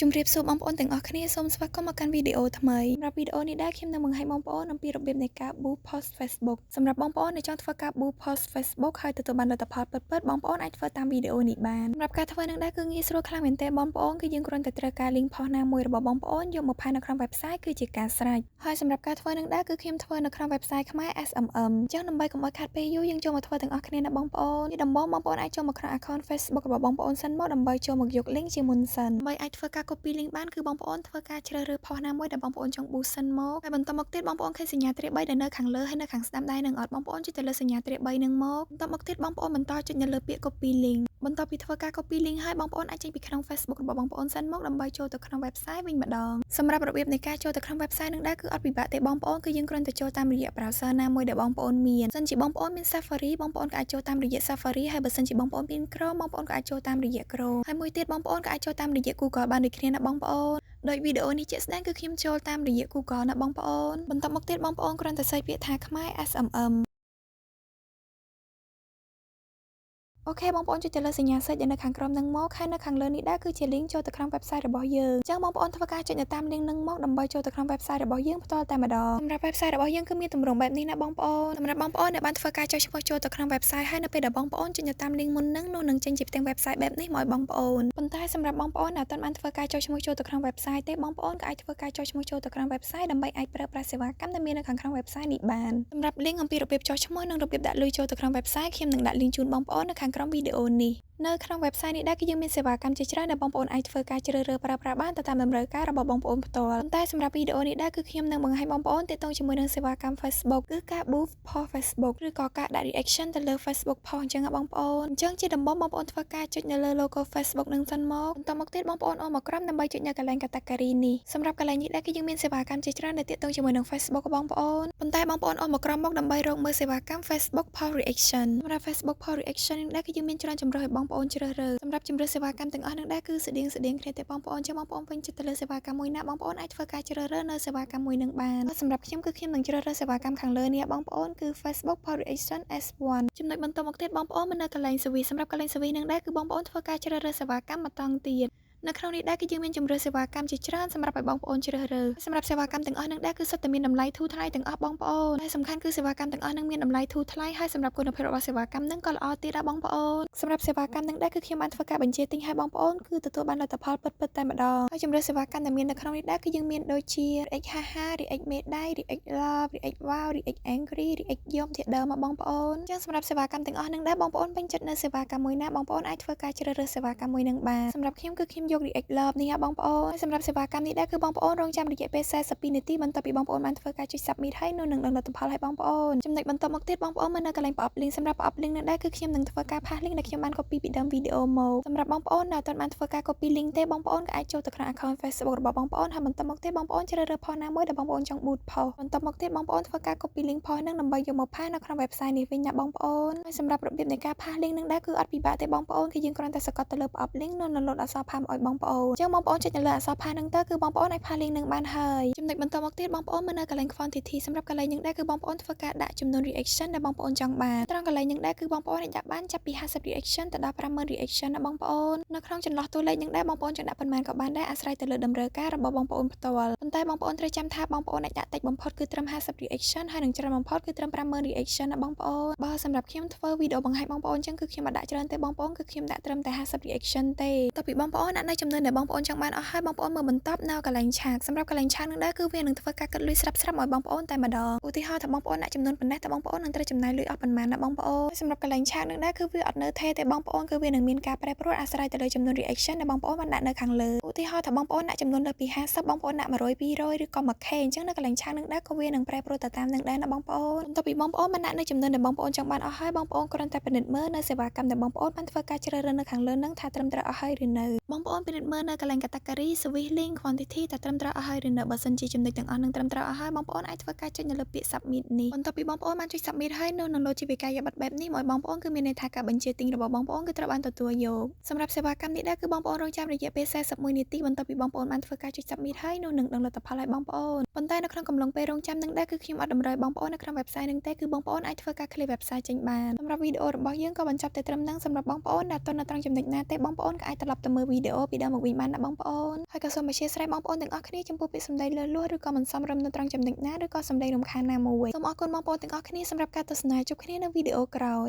ជំរាបសួរបងប្អូនទាំងអស់គ្នាសូមស្វាគមន៍មកកាន់វីដេអូថ្មីសម្រាប់វីដេអូនេះដែរខ្ញុំនឹងបង្ហាញបងប្អូនអំពីរបៀបនៃការ boost post Facebook សម្រាប់បងប្អូនដែលចង់ធ្វើការ boost post Facebook ហើយទទួលបានលទ្ធផលពិតៗបងប្អូនអាចធ្វើតាមវីដេអូនេះបានសម្រាប់ការធ្វើនឹងដែរគឺងាយស្រួលខ្លាំងមែនទែនបងប្អូនគឺយើងគ្រាន់តែត្រូវការ link post ណាមួយរបស់បងប្អូនយកមកផាសនៅក្នុង website គឺជាការស្រេចហើយសម្រាប់ការធ្វើនឹងដែរគឺខ្ញុំធ្វើនៅក្នុង website ខ្មែរ SMM អញ្ចឹងដើម្បីកុំឲ្យខាតពេលយូរយើងចូលមកធ្វើទាំងអស់គ្នាណាបងប្អូនជាដំបូងបងប្អូនអាចចូលមកក្នុង account Facebook របស់បងប្អូនសិនមកដើម្បីចូលមកយក link ជាមុនសិនដើម្បីអាចធ្វើការ copy link បានគឺបងប្អូនធ្វើការជ្រើសរើស post ណាមួយដែលបងប្អូនចង់ boost សិនមកហើយបន្តមកទៀតបងប្អូនឃើញសញ្ញាទ្រា3ដែលនៅខាងលើហើយនៅខាងស្ដាំដៃនឹងអត់បងប្អូនចុចទៅលើសញ្ញាទ្រា3នឹងមកបន្តមកទៀតបងប្អូនបន្តចុចនៅលើពាក្យ copy link បន្ទាប់ពីធ្វើការ copy link ហើយបងប្អូនអាចចេញពីក្នុង Facebook របស់បងប្អូនសិនមកដើម្បីចូលទៅក្នុង website វិញម្ដងសម្រាប់របៀបនៃការចូលទៅក្នុង website នឹងដែរគឺអត់ពិបាកទេបងប្អូនគឺយើងគ្រាន់តែចូលតាមរយៈ browser ណាមួយដែលបងប្អូនមានសិនជាបងប្អូនមាន Safari បងប្អូនក៏អាចចូលតាមរយៈ Safari ហើយបើសិនជាបងប្អូនមាន Chrome បងប្អូនក៏អាចចូលតាមរយៈ Chrome ហើយមួយទៀតបងប្អូនក៏អាចចូលតាមរយៈ Google បានដូចគ្នាណាបងប្អូនដោយវីដេអូនេះជាក់ស្ដែងគឺខ្ញុំចូលតាមរយៈ Google ណាបងប្អូនបន្តមកទៀតបងប្អូនគ្រាន់តែsearch ពាក្យថាខ្មែរ SMM OK បងប្អូនចុចទៅលើសញ្ញា search ដែលនៅខាងក្រោមនឹងមកហើយនៅខាងលើនេះដែរគឺជា link ចូលទៅក្នុង website របស់យើងអញ្ចឹងបងប្អូនធ្វើការចុចនៅតាម link នឹងមកដើម្បីចូលទៅក្នុង website របស់យើងផ្ទាល់តែម្ដងសម្រាប់ website របស់យើងគឺមានទម្រង់បែបនេះណាបងប្អូនសម្រាប់បងប្អូនដែលបានធ្វើការចុះឈ្មោះចូលទៅក្នុង website ហើយនៅពេលដែលបងប្អូនចុចនៅតាម link មុននឹងនោះនឹងចេញជាផ្ទាំង website បែបនេះមកឲ្យបងប្អូនប៉ុន្តែសម្រាប់បងប្អូនដែលអត់ទាន់បានធ្វើការចុះឈ្មោះចូលទៅក្នុង website ទេបងប្អូនក៏អាចធ្វើការចុះឈ្មោះចូលទៅក្នុង website ដើម្បីអាចប្រើប្រាស់សេវាកម្មដែលមាននៅខាងក្នុង website នេះបានសម្រាប់ link អំពីរបៀបចុះឈ្មោះនិងរបៀបដាក់លុយចូលទៅក្នុង website ខ្ញុំនឹងដាក់ link ជូនបងប្អូននៅខាងក្រោមវីដេអូនេះនៅក្នុង website នេះដែរគឺយើងមានសេវាកម្មជាច្រើនដែលបងប្អូនអាចធ្វើការជ្រើសរើសប្រើប្រាស់បានទៅតាមតម្រូវការរបស់បងប្អូនផ្ទាល់ប៉ុន្តែសម្រាប់វីដេអូនេះដែរគឺខ្ញុំនឹងបង្ហាញបងប្អូនទាក់ទងជាមួយនឹងសេវាកម្ម Facebook គឺការ boost post Facebook ឬក៏ការដាក់ reaction ទៅលើ Facebook post អញ្ចឹងណាបងប្អូនអញ្ចឹងជាដំបូងបងប្អូនធ្វើការចុចនៅលើ logo Facebook នឹងសិនមកបន្តមកទៀតបងប្អូនអូសមកក្រោមដើម្បីចុចនៅកន្លែង category នេះសម្រាប់កន្លែងនេះដែរគឺយើងមានសេវាកម្មជាច្រើនដែលទាក់ទងជាមួយនឹង Facebook បងប្អូនប៉ុន្តែបងប្អូនអូសមកក្រោមមកដើម្បីរកមើលសេវាកម្ម Facebook post reaction សម្រាប់ Facebook post reaction នេះដែរគឺយើងមានច្រើនជម្រើសឲ្យបងប្អូនជ្រើសរើសសម្រាប់ជម្រើសសេវាកម្មទាំងអស់នឹងដែរគឺស្តៀងស្តៀងគ្នាទេបងប្អូនចឹងបងប្អូនពេញចិត្តទៅលើសេវាកម្មមួយណាបងប្អូនអាចធ្វើការជ្រើសរើសនៅសេវាកម្មមួយនឹងបានសម្រាប់ខ្ញុំគឺខ្ញុំនឹងជ្រើសរើសសេវាកម្មខាងលើនេះបងប្អូនគឺ Facebook post reaction S1 ចំណុចបន្តមកទៀតបងប្អូនមកនៅកន្លែង service សម្រាប់កន្លែង service នឹងដែរគឺបងប្អូនធ្វើការជ្រើសរើសសេវាកម្មមួយតង់ទៀតនៅក្នុងនេះដែរគឺយើងមានជម្រើសសេវាកម្មជាច្រើនសម្រាប់ឲ្យបងប្អូនជ្រើសរើសសម្រាប់សេវាកម្មទាំងអស់នឹងដែរគឺសុទ្ធតែមានតម្លៃធូរថ្លៃទាំងអស់បងប្អូនហើយសំខាន់គឺសេវាកម្មទាំងអស់នឹងមានតម្លៃធូរថ្លៃហើយសម្រាប់គុណភាពរបស់សេវាកម្មនឹងក៏ល្អទៀតដែរបងប្អូនសម្រាប់សេវាកម្មនឹងដែរគឺខ្ញុំបានធ្វើការបញ្ជាទិញឲ្យបងប្អូនគឺទទួលបានលទ្ធផលពិតៗតែម្ដងហើយជម្រើសសេវាកម្មដែលមាននៅក្នុងនេះដែរគឺយើងមានដូចជា React Haha React មេដៃ React Love React Wow React Angry React យំជាដើមមកបងប្អូនអញ្ចឹងសម្រាប់សេវាកម្មទាំងអស់នឹងដែរបងប្អូនពេញចិត្តនៅសេវាកម្មមួយណាបងប្អូនអាចធ្វើការជ្រើសរើសសេវាកម្មមួយនឹងបានសម្រាប់ខ្ញុំគឺខ្ញុំយក React Love នេះហ่ะបងប្អូនហើយសម្រាប់សេវាកម្មនេះដែរគឺបងប្អូនរងចាំរយៈពេល42នាទីបន្ទាប់ពីបងប្អូនបានធ្វើការចុច submit ហើយនោះនឹងដឹងលទ្ធផលឲ្យបងប្អូនចំណុចបន្ទាប់មកទៀតបងប្អូនមកនៅកន្លែងប្រអប់ link សម្រាប់ប្រអប់ link នេះដែរគឺខ្ញុំនឹងធ្វើការ paste link ដែលខ្ញុំបាន copy ពីដើមវីដេអូមកសម្រាប់បងប្អូនដែលអត់ទាន់បានធ្វើការ copy link ទេបងប្អូនក៏អាចចូលទៅក្នុង account Facebook របស់បងប្អូនហើយបន្ទាប់មកទៀតបងប្អូនជ្រើសរើស post ណាមួយដែលបងប្អូនចង់ boost post បន្ទាប់មកទៀតបងប្អូនធ្វើការ copy link post ហ្នឹងដើម្បីយកមក paste នៅក្នុង website នេះវិញណាបងប្អូនហើយសម្រាប់របៀបនៃការ paste link ហ្នឹងដែរគឺអត់ពិបាកទេបងប្អូនគឺយើងគ្រាន់តែសង្កត់ទៅលើប្រអប់ link នោះនឹងលោតអក្សរ paste មកឲ្យបងប្អូនអញ្ចឹងបងប្អូនចុចនៅលើអក្សរ paste ហ្នឹងទៅគឺបងប្អូនអាច paste link ហ្នឹងបានហើយចំណុចបន្តមកទៀតបងប្អូនមកនៅកន្លែង quantity សម្រាប់កន្លែងហ្នឹងដែរគឺបងប្អូនធ្វើការដាក់ចំនួន reaction ដែលបងប្អូនចង់បានត្រង់កន្លែងហ្នឹងដែរគឺបងប្អូនអាចដាក់បានចាប់ពី50 reaction ទៅដល់50000 reaction ណាបងប្អូននៅក្នុងចន្លោះតួលេខហ្នឹងដែរបងប្អូនចង់ដាក់ប៉ុន្មានក៏បានដែរអាស្រ័យទៅលើតម្រូវការរបស់បងប្អូនផ្ទាល់ប៉ុន្តែបងប្អូនត្រូវចាំថាបងប្អូនអាចដាក់តិចបំផុតគឺត្រឹម50 reaction ហើយនឹងច្រើនបំផុតគឺត្រឹម50000 reaction ណាបងប្អូនបើសម្រាប់ខ្ញុំធ្វើវីដេអូបង្ហាញបងប្អូនអញ្ចឹងគឺខ្ញុំអត់ដាក់ច្រើនទេបងប្អូនគឺខ្ញុំដាក់ត្រឹមតែ50 reaction ទេតទៅពីបងប្អូនដាក់នៅចំនួនដែលបងប្អូនចង់បានអស់ហើយបងប្អូនមើលបន្ទាប់នៅកន្លែងឆាកសម្រាប់កន្លែងឆាកនឹងដែរគឺវានឹងធ្វើការគិតលុយស្រាប់ស្រាប់ឲ្យបងប្អូនតែម្ដងឧទាហរណ៍ថាបងប្អូនដាក់ចំនួនប៉ុណ្ណេះតើបងប្អូននឹងត្រូវចំណាយលុយអស់ប៉ុន្មានណាបងប្អូនសម្រាប់កន្លែងឆាកនឹងដែរគឺវាអត់នៅថេទេបងប្អូនគឺវានឹងមានការប្រែប្រួលអាស្រ័យទៅលើចំនួន reaction ដែលបងប្អូនបានដាក់នៅខាងលើឧទាហរណ៍ថាបងប្អូនដាក់ចំនួនលើពី50បងប្អូនដាក់100 200ឬក៏ 1K អញ្ចឹងនៅកន្លែងឆាកនឹងដែរក៏វានឹងប្រែប្រួលទៅតាមនឹងដែរណាបងប្អូនបន្ទាប់ពីបងប្អូនបានដាក់នៅចំនួនដែលបងប្អូនចង់បានអស់ហើយបងប្អូនគ្រាន់តែពិនិត្យមើលនៅសេវាកម្មដែលបងប្អូនបានធ្វើការជ្រើសរើសនៅខាងលើនឹងថាត្រឹមត្រូវអស់ហើយឬនៅបងប្អូនពិនិត្យមើលនៅកន្លែង category service link quantity ថាត្រឹមត្រូវអស់ហើយឬនៅបើសិនជាចំណុចទាំងអស់នឹងត្រឹមត្រូវអស់ហើយបងប្អូនអាចធ្វើការចុចនៅលើពាក្យ submit នេះបន្ទាប់ពីបងប្អូនបានចុច submit ហើយនៅនឹងលោតជាវិក័យប័ត្របែបនេះមកឲ្យបងប្អូនគឺមានន័យថាការបញ្ជាទិញរបស់បងប្អូនគឺត្រូវបានទទួលយកសម្រាប់សេវាកម្មនេះដែរគឺបងប្អូនរងចាំរយៈពេល41នាទីបន្ទាប់ពីបងប្អូនបានធ្វើការចុច submit ហើយនោះនឹងដឹងលទ្ធផលឲ្យបងប្អូនប៉ុន្តែនៅក្នុងកំឡុងពេលរងចាំនឹងដែរគឺខ្ញុំអត់តម្រូវបងប្អូននៅក្នុង website នឹងទេគឺបងប្អូនអាចធ្វើការ clear website ចេញបានសម្រាប់វីដេអូរបស់យើងក៏បញ្ចប់តែត្រឹមហ្នឹងសម្រាប់បងប្អូនដែលទន់នៅត្រង់ចំណុចណាទេបងប្អូនក៏អាចត្រឡប់ទៅមើលវីដេអូ ពីដើមមកវិញបានណាបងប្អូនហើយក៏សូមអធ្យាស្រ័យបងប្អូនទាំងអស់គ្នាចំពោះពាក្យសម្ដីលើសលួសឬក៏មិនសមរម្យនៅត្រង់ចំណុចណាឬក៏សម្ដីរំខានណាមួយសូមអរគុណបងប្អូនទាំងអស់គ្នាសម្រាប់ការទស្សនាជួបគ្នានៅវីដេអូក្រោយ។